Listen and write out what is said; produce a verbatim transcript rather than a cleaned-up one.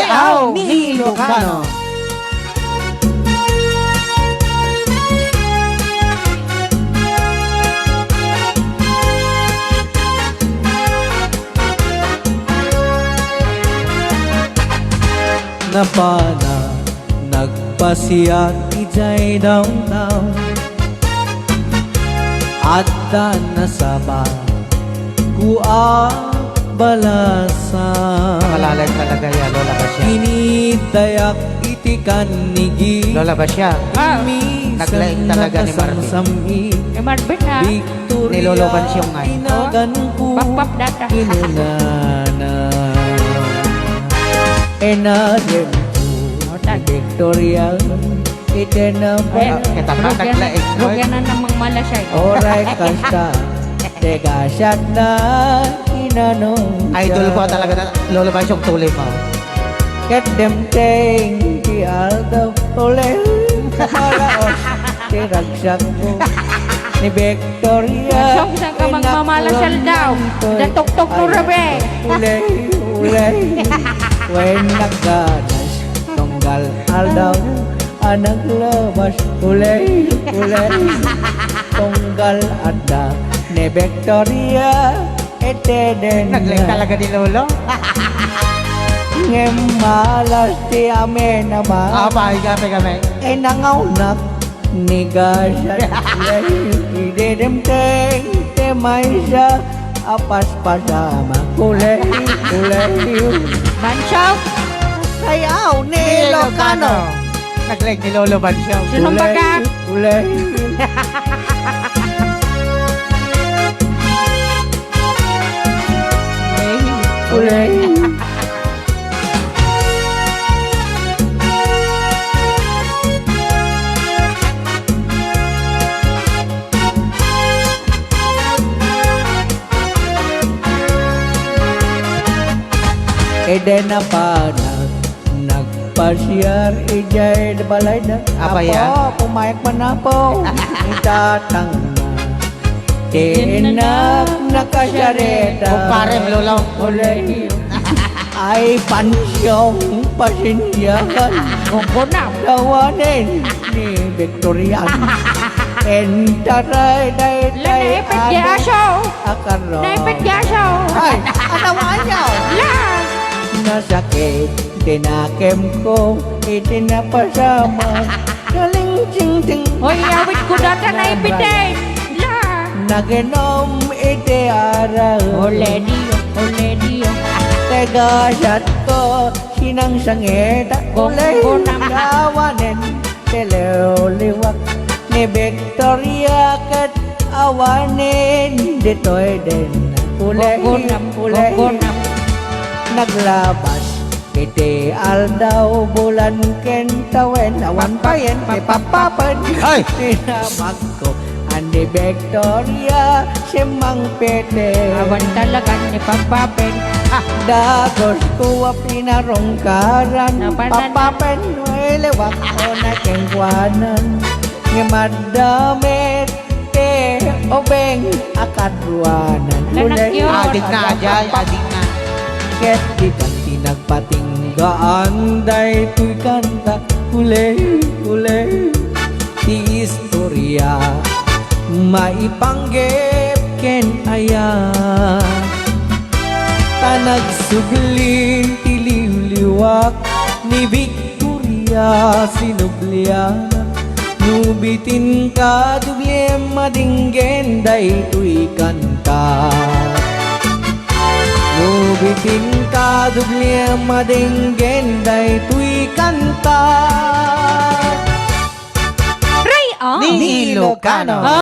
Aw ni Ilocano. Napana, nagpasiar idiay downtown. Adda nasaba, ku a balasa. Makalalain talaga ya, Lola Basia. Kinidayak iti kannigi. Lola Basia. Ah. Naglaing talaga ni Marvin. Ni Marvin, ah. Ni Lolo Bansyong nga. Tinagan ko. Pakpak data. Kinunana. Enadem ko. Oh, tag. Victoria. Iti na ba? Ay, kita pa, rugyan na, naglaing. Rugyan na namang malasay. Oray kasta, tegasat na inano. Idol ko talaga na, Lolo Basyong, tuloy mo. Ket dimteng ti aldaw, ulay, malaos ti ragsak ko. Ni Victoria, Basyong, saan ka magmamalasal daw? Datuktok no rabe. Ulay, ulay. Wen nagganas, tunggal aldaw. A naglabas, ulay, ulay. Tunggal adda ni Victoria, iti den. Naglaing talaga ni Lolo. Ngem malas ti amin a ba? Ah, paay kami, kami. Inangawnak ni Gasat, ulay. Idi dimteng ti maysa, a paspasama. Ulay, ulay. Bansyog. Sayaw ni Ilocano. Naglaing ni Lolo Bansyog. Sinong baga? Ulay. Ulay. Eden a panag, nagpasiar idiay balayda. Apay, ah? Apo, pumayag man, apo. Itatangna. Tinak nakasarita. Kumparem, lolo. Ulay. Ay, Pansyong, pasinsiakan. Gunggunam. Gawanen ni Victorian. Entaray daytay. Naipit ya aso. Akaro. Naipit ya aso. Ay, asawa niya. La. Nasakit, tinakem ko, iti napasama. Galing tingting. Hoy, awit ko data na ipitin. La. Naginom iti arak. Ole Dio, ole Dio. Tegasat ko, sinang sangita. Gong-, ulay, gunam. Gawanen, tiliwliwak. Ni Victoria ket awanen ditoy den. Ulay, gong-, gunam, ulay. Gong-, gunam. Naglabas. Iti aldaw, bulan, ken tawen, awan payen, ti pappapen. Ay! Tinamag ko, ani Victoria, simmang pete. Awan talaga ni pappapen. Ah! Dagus ko a pinarungkaran, napanan. Pappapen, no ilewak, o na kengkuanan. Ni madamit, Te, ubeng a kaduanan. Nanakyo. Ulay. Adik na, ajay, adik na. Ket ditan ti nagpatinggaan daytoy kanta. Ulay, ulay. Ti istoria maipanggep ken aya. Ta nagsubli ti liwliwak ni Victoria sinublian. No bitin ka dubliem madinggen daytoy kanta. No bitin ka dubliem madinggen daytoy kanta. Ray, ah. Ni Ilocano.